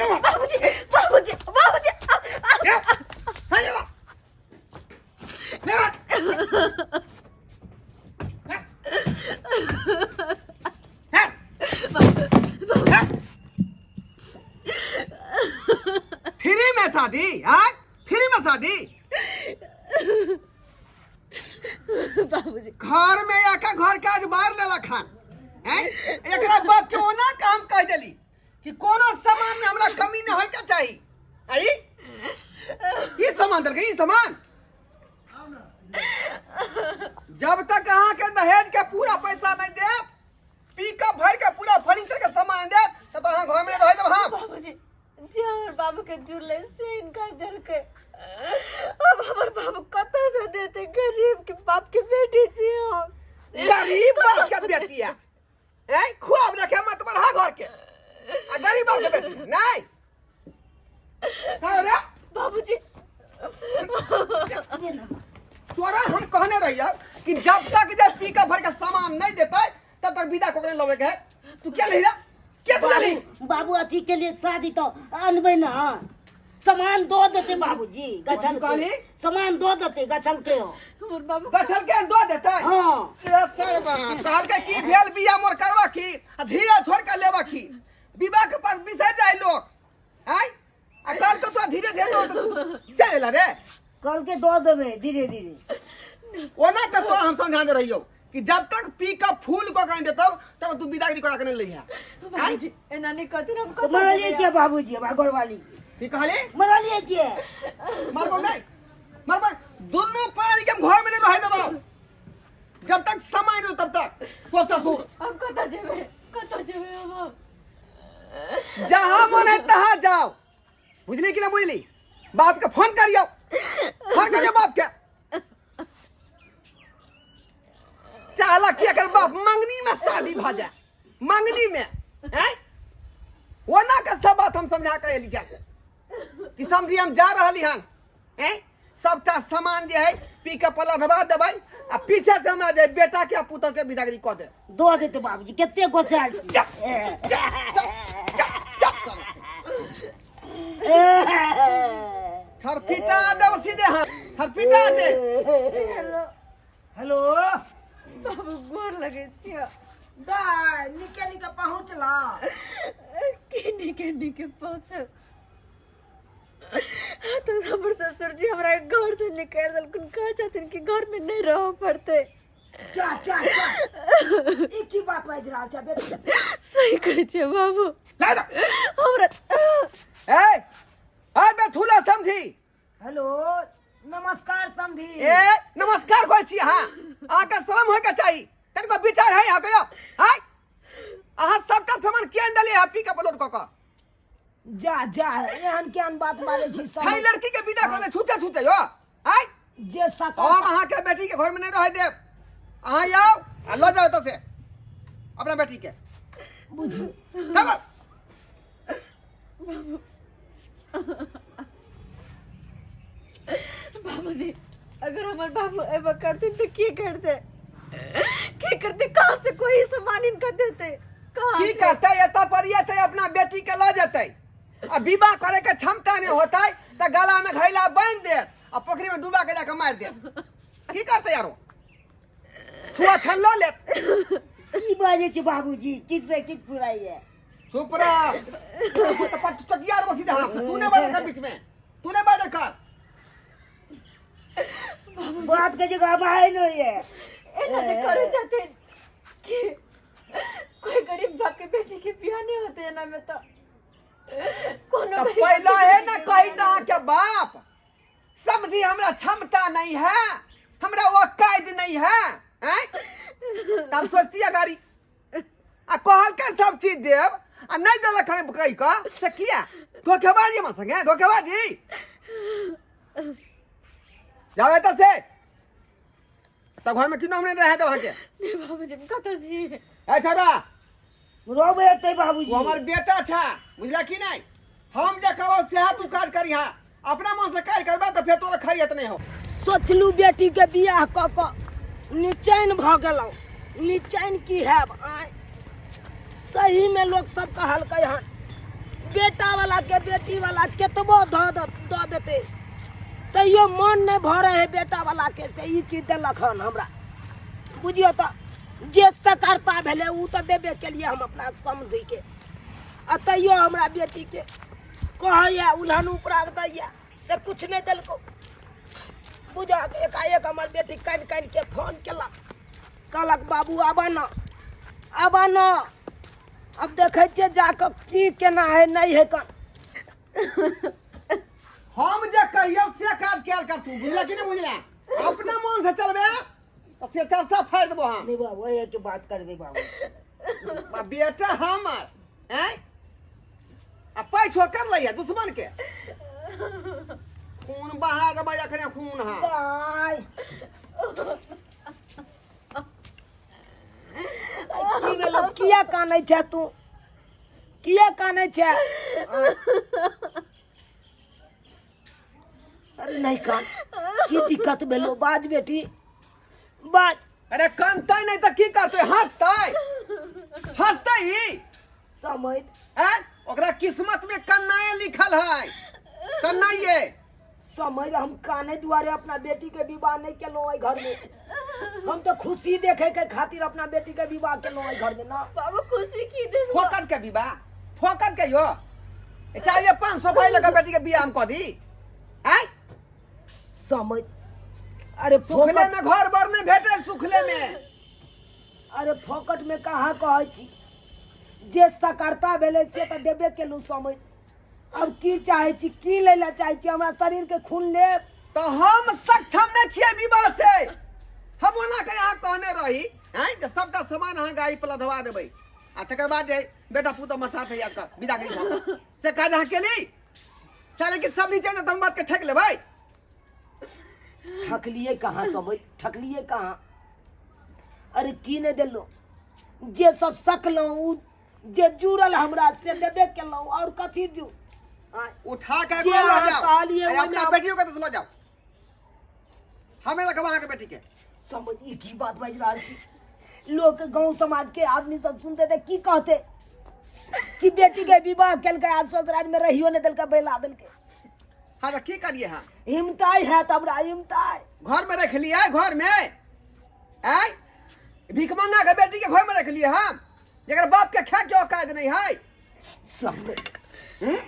बाबूजी बाबूजी बाबूजी फ्री में शादी आय फ्री में शादी बाबूजी घर में आके घर के आज बाहर लेला खान हैं एकरा बाप के ओना काम कह देली कि कोनो सामान में हमरा कमी न होय के चाही आई ई सामान देलकै ई सामान जब तक अहाँ के दहेज के पूरा पैसा नहीं देब पिकअप भर के पूरा फर्नीचर के सामान देब तब अहाँ घर में रह देब हम बाबूजी जे हमर बाबू के जुड़ले से इनका देलकै अब हमर बाबू कतऽ से देते गरीब के बाप के बेटी छी हम गरीब बाप के बेटी है हैं खुआब रखे मत बढ़ा घर के आ गरीब बाप के बेटी नहीं का रे बाबूजी तोरा हम कहने रहियो कि जब तक जे पिकअप भर के सामान नहीं देते तब तक विदा को नहीं लवे के है तू क्या ले क्या तू ले बाबू अथी के लिए शादी तो अनबै ना सामान दो देते बाबूजी गछल के कहली? सामान दो देते गछल के हो हमर बाबू गछल के दो देते हाँ ए सरबा कहल के की भेल बिया मोर करवा की आ धीरे छोड़ के लेवा की विवाह के पास बिसर जाए लोग आय आ कल के तो धीरे धीरे दो तो तू चल रे कल के दो देबे धीरे धीरे ओना के तो हम समझा दे रहियो कि जब तक पी के फूल को कहीं देतो तब तू विदागरी करा के नहीं लइहा बाबूजी एना नहीं कहते हम तो कतऽ मरलिए जेबै के बाबूजी हमरा घरवाली के की कहली मरलिए के मारबो नहीं मारबो दोनों प्राणी के हम घर में नहीं रहे देबो जब तक समय नहीं तब तक तो ससुर हम कतऽ जेबै कतऽ जेबै हम जहां मन है तहां जाओ बुझली कि ना बुझली बाप के फोन करियो फोन करियो बाप के चाहला कि अगर बाप मंगनी में शादी भ जाए मंगनी में हैं ओना के सब बात हम समझा के एली कि समझी हम जा रहली हन हैं सबटा सामान जे है पी के पलटवा देबै आ पीछे से हमरा जे बेटा के आ पुतोह के विदागरी कऽ दे दो देते बाबूजी कते गोसाल छी जा जा जा जा साला। थरपीटा देव सीधे हाथ थरपीटा दे हेलो हेलो बाबू गोर लगै छियै दाय निके निके पहुँचला की निके निके पहुँचब तो हमर ससुर जी हमरा घर से निकालि देलखुन कहै छथिन कि घर में नहीं रहऽ पड़तै जा जा जा ई की बात बाजि रहल छै बेटी सही कहै छियै बाबू ला जा। हमरा ए ए बेठुला समझी हेलो नमस्कार समधी ए नमस्कार कहै छी अहाँ अहाँके शरम होइके चाही तनिको विचार है अहाँके यौ आय अहाँ सबटा सामान किया देलियै हैप्पी के अपलोड कऽ कऽ जा जा एहन केहन बात बाजै छी सब खाई लड़की के विदा कऽ ले छूते छूते यौ आय जे सकल हम अहाँके बेटी के घर में नहीं रह देब अहाँ आउ आ लऽ जाउ एतऽ से अपना बेटी के बुझू चलो बाबूजी अगर हमार बाबू एबा करते तो की करते की करते कहाँ से कोई सामान इनका देते कहाँ की से? करते एतऽ पर एतै अपना बेटी के लऽ जेतै आ विवाह करे के क्षमता नहीं होतै तऽ गला में घैला बांधि देत आ पोखरी में डुबा के जाके मारि देत की करतै यारो छुआ छन लऽ लेत की बाजै छै बाबूजी किछ से किछ पुराइए चुप रह तो पट चटिया रहो सीधे हाथ तू नहीं बाजल कर बीच में तू नहीं बाजल कर बात के जगह भाई नहीं है एना जे करे छथिन कि कोई गरीब बाप के बेटी के बियाह नहीं होते एना में तो कोनो तो गरीब पहला बाप के है बेटी ना के कही बियाह तो नहीं के बाप समझी हमरा क्षमता नहीं है हमरा वो कैद नहीं है हैं तब सोचती है गाड़ी आ कहल के सब चीज देब आ नहीं देलक हन कहि कऽ से किया धोखेबाजी हमरा संगे धोखेबाजी जाओ एतऽ से तब घर में किनो हमने रहे देब अहाँके नहीं बाबूजी हम कतऽ छी ए छोरा रोबे एतै बाबूजी वो हमर बेटा छा बुझला कि नहीं हम जे कहबो सएह तू काज करिहा अपना मन से काज करबा तऽ फेर तोरा खैरियत नहीं हो सोचलू बेटीके बियाह कऽ कऽ निचैन भऽ गेलहुँ निचैन की हैब आँय सहीमे लोक सब कहलकै हन बेटा वाला के बेटी वाला केतबो धऽ दऽ देतै तैयो मन नहि भरै है बेटा वाला के से ई चीज देलक हन हमरा। बुझियौ तऽ जे सकर्ता भेलै ओ तऽ देबे केलियै हम अपना समधिके, आ तैयो हमरा बेटीके कहैए उल्हन उपराग दैए से किछु नहि देलकौ। बुझक एकाएक हमर बेटी कानि कानि के फोन केलक, कहलक बाबू आबऽ न आबऽ न, अब देखै छियै जाकऽ की केना है नहि है कन। हम जे कहियौ से काज कयल कर तू, बुझला कि नहि बुझला? अपना मन से चलबे तऽ से चरसा फाड़ि देबो हम। नहीं बाबू, एहे के बात करबे बाबू। आ बेटा हमर हैं आ पैछो कर लैया दुश्मन के खून बहा देबै अखने खून। हाँ बाय की भेलौ, किया कानै छै तू, किया कानै छै? अरे नहीं कान, की दिक्कत भेलो? बाज बेटी बाज। अरे कानतै नहि तऽ की करतै, हंसतै हंसतै ई समय हैं? ओकरा किस्मत में कन्नाए लिखल है, कन्नाइए। समय हम काने दुआरे अपना बेटी के विवाह नहीं केलहुँ एहि घर में, हम तो खुशी देखे के खातिर अपना बेटी के विवाह केलहुँ एहि घर में ना। बाबू खुशी की देबो? फोकट के विवाह, फोकट के यो चाहिए 500 पाई लगा बेटी के बियाह हम कह दी हैं? समय अरे सुखले फोकट में घर बर नहीं भेटे सुखले में। अरे फोकट में कहाँ कहै छी, जे सकर्ता भेलै से तऽ देबे केलहुँ। समय अब की चाहै छी, की लै लए चाहै छी? हमरा शरीर के खून लेब? तऽ हम सक्षम नहीं छियै विवाह से। हम ओना के यहाँ कहने रही हैं जे सबटा सामान अहाँ गाड़ी पर लदवा देबै आ तकर बाद जे बेटा पुतोह मसाथ है याद कर विदा करी हम। से काज अहाँ केली चले कि सब नीचे हम बात के ठक लेबै। ठकलिए कहाँ समय, ठकलिए कहाँ? अरे की नहीं देलहुँ, जे सब सकलहुँ उ जे जुड़ल हमरा से देबे केलहुँ, और कथी दियौ? उठा के जे लऽ अहाँ जाओ, कहलियै आ ओहिमे अपना बेटियों के तो लऽ जाओ, हमें रखब अहाँके बेटी के। समझ ई की बात बाजि रहल छी? लोक गाँव समाज के आदमी सब सुनते तऽ की कहते कि बेटी के विवाह केलकै आ ससुराल में रहियो नहि देलकै, बैला देलकै। हाँ तऽ की करिए? हाँ हिमताइ हैत हमरा, हिमताइ। घर में रख लिए, घर में आय भिखमंगा के बेटी के घर में रख लिए हम, जकर बाप के खाए के औकात नहीं है। समय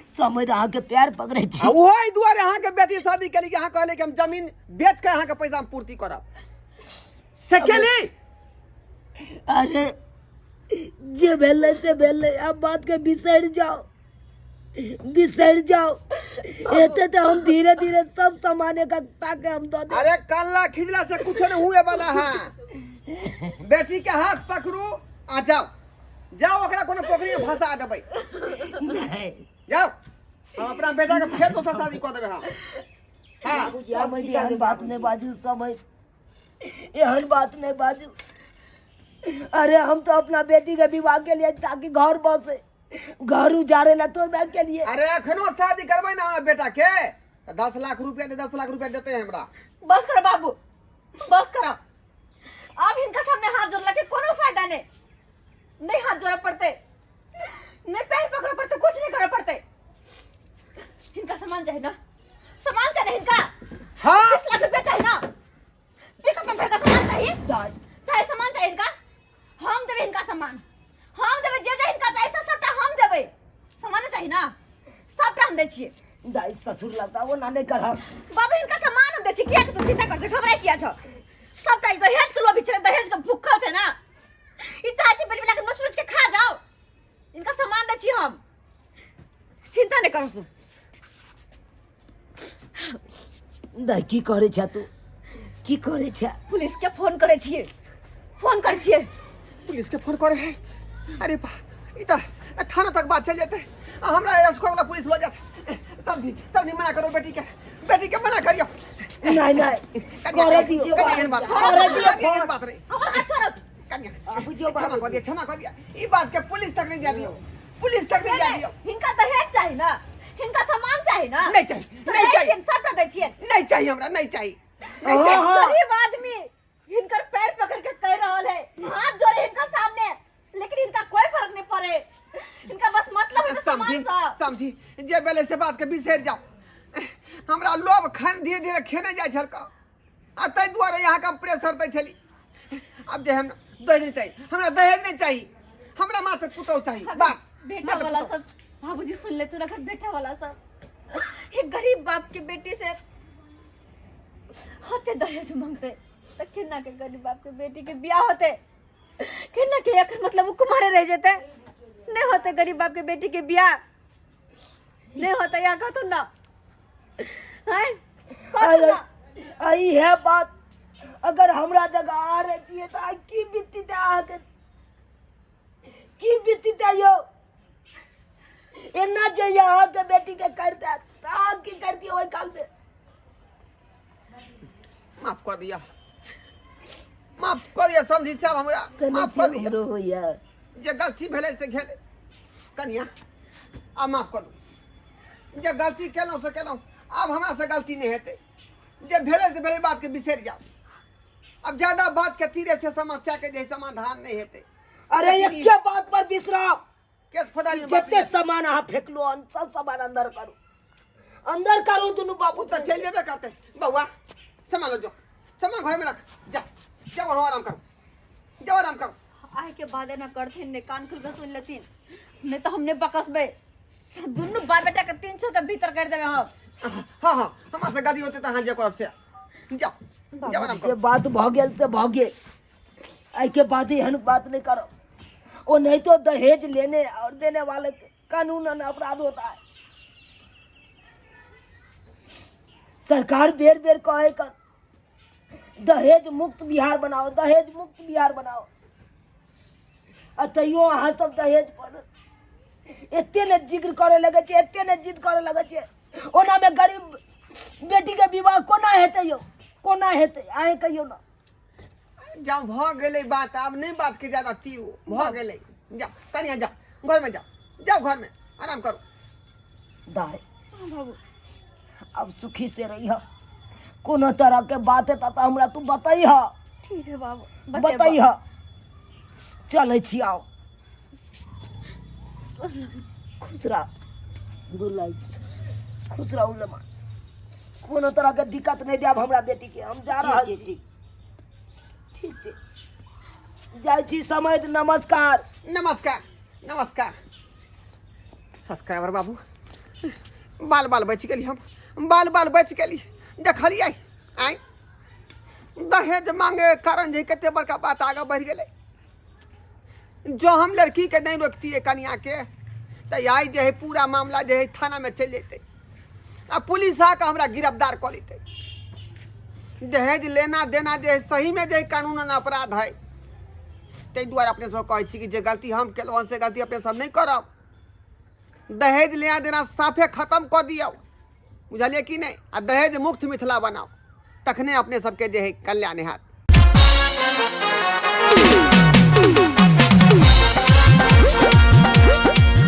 समय अहाँके पैर पकड़ै छी। आ ओहो एहि दुआरे अहाँके बेटी शादी केली कि अहाँ कहले कि हम जमीन बेच के अहाँके पैसा हम पूर्ति करब, से केली। अरे जे भेलै से भेलै, आब बात के बिसरि जाओ, बिसरि जाओ। एते तऽ हम धीरे धीरे सब सामान इकट्ठा के हम दऽ देब। अरे कल्ला खिजला से कुछ नहीं हुए वाला है, बेटी के हाथ पकड़ू आ जाओ जाओ, ओकरा कोनो पोखरी में फंसा देबै। नहीं जाओ, हम अपना बेटा के फेर दोसर शादी कऽ देबै हम। हाँ समझ एहन बात नहीं बाजू, समझ एहन बात नहीं बाजू। अरे हम तो अपना बेटी के विवाह के लिए ताकि घर बसे, घर उजारे ला तोड़ बैग के लिए। अरे एखनो शादी करबै ना हमरा बेटा के तऽ 10 लाख रुपया दे, 10 लाख रुपया देते हमरा। बस कर बाबू, बस कर, अब हिनका सामने हाथ जोड़ला के कोनो फायदा नहीं, नहीं हाथ जोड़े पड़ते, नहीं पैर पकड़े पड़ते, कुछ नहीं करे पड़ते। हिनका सामान चाहिए ना, सामान चाहिए हिनका। हाँ। 20 लाख रुपया चाहिए ना, पिकअप में भर का सामान चाहिए, चाहे सामान चाहिए हिनका, हम देबे हिनका सामान, हम देबे जे जे हिनका चाहिए सब सबटा हम देबे। सामान चाहिए ना, सबटा हम दै छियै। दाई ससुर लगता वो ना नहीं करब। बाबू हिनका सामान हम दै छियै, किया के तू चिंता कर छै, घबराइ किया छौ? सबटा ई दहेज के लोभी छै, दहेज के भूखल छै ना, ई चाहै छै बेटी बेटा के नोच नोच के खा जाओ। इनका सामान दै छी हम, चिंता नहीं कर तू। दाई की करे छै तू, की करे छै? पुलिस के फोन करे छियै, फोन करे छियै। पुलिस के फोन करे है? अरे बा, ई तऽ थाना तक बात चल जेतै आ हमरा एस्कॉर्ट वाला पुलिस लऽ जायत। समझी समझी मना करो बेटी के, बेटी के मना करियो। नहीं नहीं कनिया, करे दियो, कनिया, एहन बात करे दियो कनिया, एहन बात रे। हमर हाथ छोड़ो। कनिया, आ, बुझियो क्षमा बाबू। कऽ दिअ, क्षमा कऽ दिअ, ई बात के पुलिस तक नहीं जा दियौ, पुलिस तक नहीं जा दियौ। हिनका दहेज चाही ना, हिनका सामान चाही ना। नहीं चाही, तऽ नहीं दै चाही। छियनि, सबटा दै छियनि। नहीं चाहिए हमरा, नहीं चाहिए, नहीं हाँ, चाहिए। हाँ। गरीब आदमी हिनकर पैर पकड़ के कह रहल है, हाथ जोड़े हिनका सामने, लेकिन हिनका कोई फर्क नहीं पड़े। इनका बस मतलब है समझी सामान सा समझी जे भेलै से बात के बिसरि जाउ हमरा लोभ खन धीरे धीरे खेने जाइ छल का आ ताहि दुआरे अहाँके हम प्रेशर दै छली आब जे हम दहेज नहि चाही हमरा दहेज नहि चाही हमरा मात्र पुतहु चाही बात बेटा मात्र वाला पुतहु। सब बाबूजी सुन ले तू रखत बेटा वाला सब एक गरीब बाप के बेटी से होते दहेज मांगते त केना के गरीब बाप के बेटी के बियाह होते केना के एकर मतलब वो कुमारे रह जेते नहीं होते गरीब बाप के बेटी के बियाह नहीं होते या कहतो ना हैं कहतो ना आई है बात अगर हमरा जगह आ रहती है तो आई की बीती ते अहाँके की बीती ते यौ एना जे अहाँके बेटी के कर देत तऽ अहाँ की करती ओहि काल में माफ कऽ दिअ माफ कऽ दिअ समझी साहब हमरा माफ कऽ दिअ हमरो होइए जे गलती भेलै से भेलै कनिया आब माफ कऽ दू जे गलती केलहुँ से केलहुँ आब हमरासँ गलती नहि हेतै जे भेलै से भेलै बातके बिसरि जाउ अब ज्यादा बात के तीरे से समस्या के जे समाधान नहीं हेतै अरे लेकिन एके बात पर बिसराव केस फौजदारी में बात जते सामान अहाँ फेकलो हन सब सामान अंदर करू अंदर करू दुनू बाबू ओ तऽ चलि जेबे करतै बौआ सामान लऽ जो सामान घरमे रख जा जाओ वहाँ आराम करू जाओ आराम करू आय के बाद एना करथिन ने कान खोल के सुन लेथिन नहीं तो हमने बकसबे दुनू बाप बेटा के 300 के भीतर कर देबे हम हाँ हाँ हमरा से गलती होते तऽ अहाँ जे करब से जाओ जाओ आराम जे करू बात भऽ गेल से भऽ गेल एहिके बाद एहन बात नहीं करो वो नहीं तो दहेज लेने और देने वाले के कानूनन अपराध होता है सरकार बेर बेर कहे कर दहेज मुक्त बिहार बनाओ दहेज मुक्त बिहार बनाओ आ तैयो अहाँ सब दहेज पर एते ने जिक्र करे लगे छै एते ने जिद करे लगे छै ओना में गरीब बेटी के विवाह कोना हेतै यौ कोना हेतै अहें कहियौ ना जाओ भऽ गेलै बात आब नहि बात के ज्यादा तीरू भऽ गेलै जाओ कनिया जाओ घरमे जाओ जाओ घरमे आराम करू दाय अब सुखी से रही कोनो तरह के बात हेता तऽ हमरा तू बतैह ठीक है बाबू बतैह चलै छी आउ खुश रह गुड लाइफ खुश रहू लेमा कोनो तरह के दिक्कत नहीं देब हमरा बेटी के हम जा रहल छी ठीक छै जाइ छी समय नमस्कार नमस्कार नमस्कार सब्सक्राइबर बाबू बाल बाल बचि गेली हम बाल बाल बचि गेली देखलियै आँय दहेज मांगे कारण जे कते बड़का बात आगाँ बढ़ि गेलै जो हम लड़कीके नहि रोकतियै कनियाके तऽ आइ जे है पूरा मामला जे है थानामे चलि जेतै आ पुलिस आके हमरा गिरफ्तार कऽ लेतै दहेज लेना देना जे है सहीमे जे है कानूनन अपराध है ताहि दुआरे अपने सब कहै छी कि जे गलती हम केलहुँ से गलती अपने सब नहि करब दहेज लेना देना साफे खत्म कऽ दियौ बुझलियै कि नहि आ दहेज मुक्त मिथिला बनाउ तखने अपने सबके जे है कल्याण हैत।